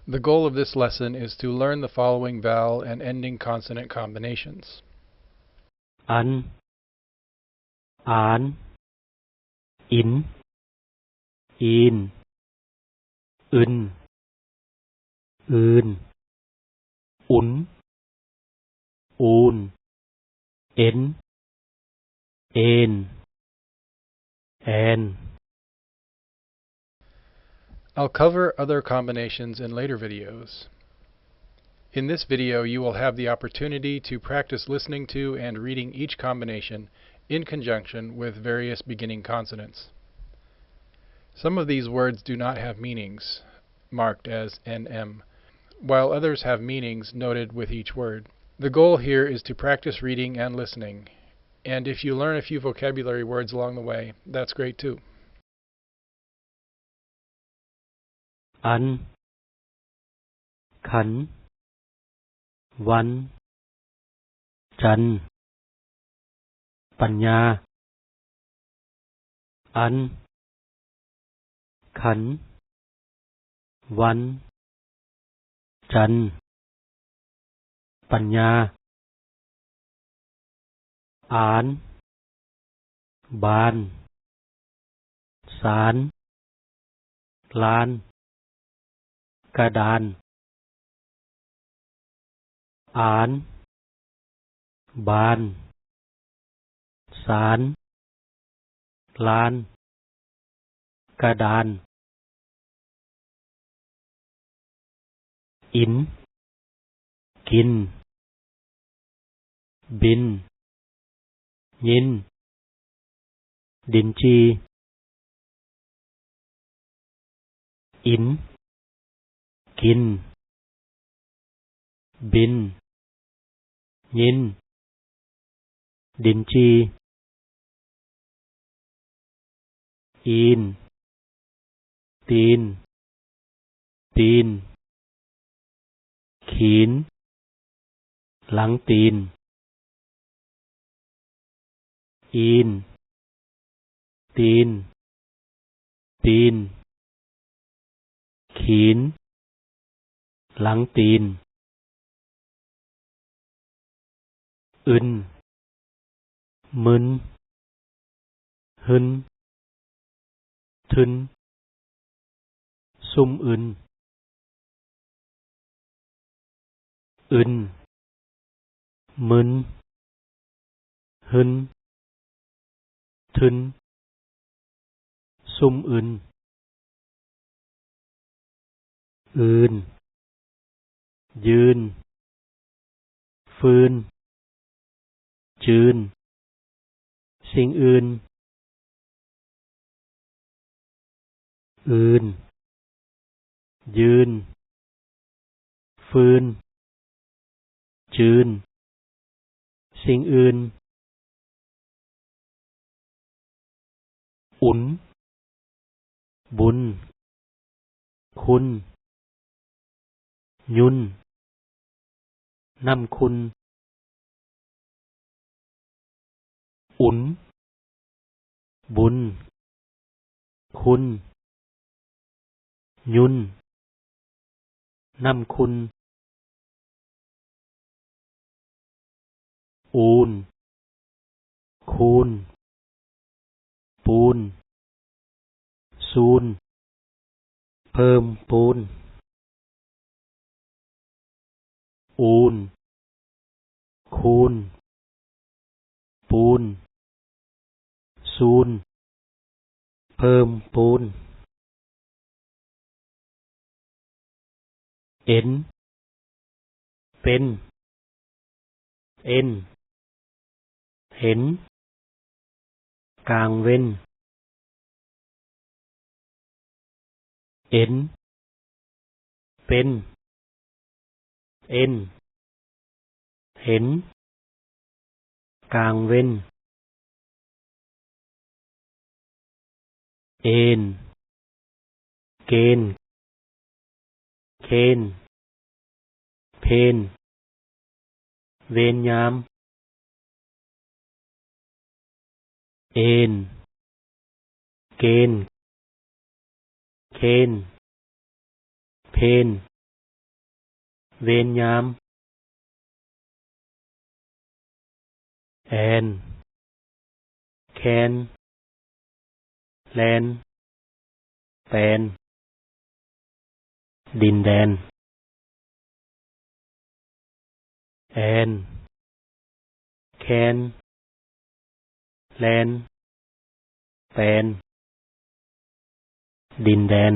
The goal of this lesson is to learn the following vowel and ending consonant combinations. ອັນ ອານ ອິນ ອີນ ອຶນ ອືນ ອຸນ ອູນ ເອັນ ເອນ ແອນ. I'll cover other combinations in later videos. In this video, you will have the opportunity to practice listening to and reading each combination in conjunction with various beginning consonants. Some of these words do not have meanings, marked as N M, while others have meanings noted with each word. The goal here is to practice reading and listening, and if you learn a few vocabulary words along the way, that's great too. ອັນ ຂັນ ວັນ ຈັນ ປັນຍາ. ອັນ ຂັນ ວັນ ຈັນ ປັນຍາ. ອານ ບານ ສານ ລານ ກະດານ. ອານ ບານ ສານ ລານ ກະດານ. ອິນ ກິນ ບິນ ຍິນ ດິນຈີ່. ອິນ ກິນ ບິນ ຍິນ ດິນຈີ່. ອີນ ຕີນ ປີນ ຂີນ ຫຼັງຕີນ. ອີນ ຕີນ ປີນ ຂີນ ຫຼັງຕີນ. ອຶນ ມຶນ ຮຶນ ທຶນ ຊຸມອຶນ. ອຶນ ມຶນ ຮຶນ ທຶນ ຊຸມອຶນ. ອື່ນ ຢືນ ຟືນ ຈືນ ສິ່ງອື່ນ. ອື່ນ ຢືນ ຟືນ ຈືນ ສິ່ງອື່ນ. ອຸ່ນ ບຸນ ຄຸນ ຍຸ່ນ ນ້ຳຂຸ່ນ. ອຸ່ນ ບຸນ ຄຸນ ຍຸ່ນ ນ້ຳຂຸ່ນ. ອູນ ຄູນ ປູນ ຊູນ ເພີ່ມປູນ. ອູນ ຄູນ ປູນ ຊູນ ເພີ່ມປູນ. ເອັນ ເປັນ ເອັນ ເຫັນ ກາງເວັນ. ເອັນ ເປັນ ເອັນ ເຫັນ ກາງເວັນ. ເອນ ເກນ ເຄນ ເພນ ເວນຍາມ. ເອນ ເກນ ເຄນ ເພນ ເວນຍາມ. ແອນ ແຄນ ແລນ ແປນ ດິນແດນ. ແອນ ແຄນ ແລນ ແປນ ດິນແດນ.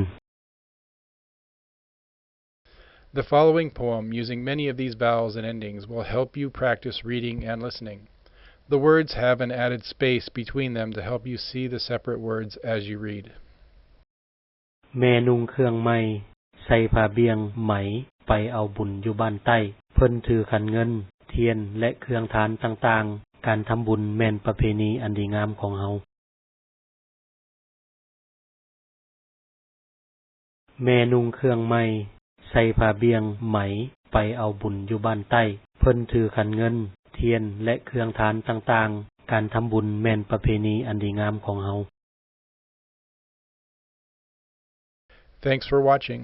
The following poem, using many of these vowels and endings, will help you practice reading and listening. The words have an added space between them to help you see the separate words as you read. ແມ່ນຸ່ງເຄື່ອງໃໝ່ ໃສ່ຜ້າບ່ຽງໄໝ ໄປເອົາບຸນຢູ່ບ້ານໃຕ້. ເພິ່ນຖືຂັນເງິນ, ທຽນ ແລະ ເຄື່ອງທານຕ່າງໆ. ການທຳບຸນແມ່ນປະເພນີອັນດີງາມຂອງເຮົາ. ແມ່ນຸ່ງເຄື່ອງໃໝ່ ໃສ່ຜ້າບ່ຽງໄໝ ໄປເອົາບຸນຢູ່ບ້ານໃຕ້. ເພິ່ນຖືຂັນເງິນ, ທຽນ ແລະ ເຄື່ອງທານຕ່າງໆ. ການທຳບຸນແມ່ນປະເພນີອັນດີງາມຂອງເຮົາ. Thanks for watching.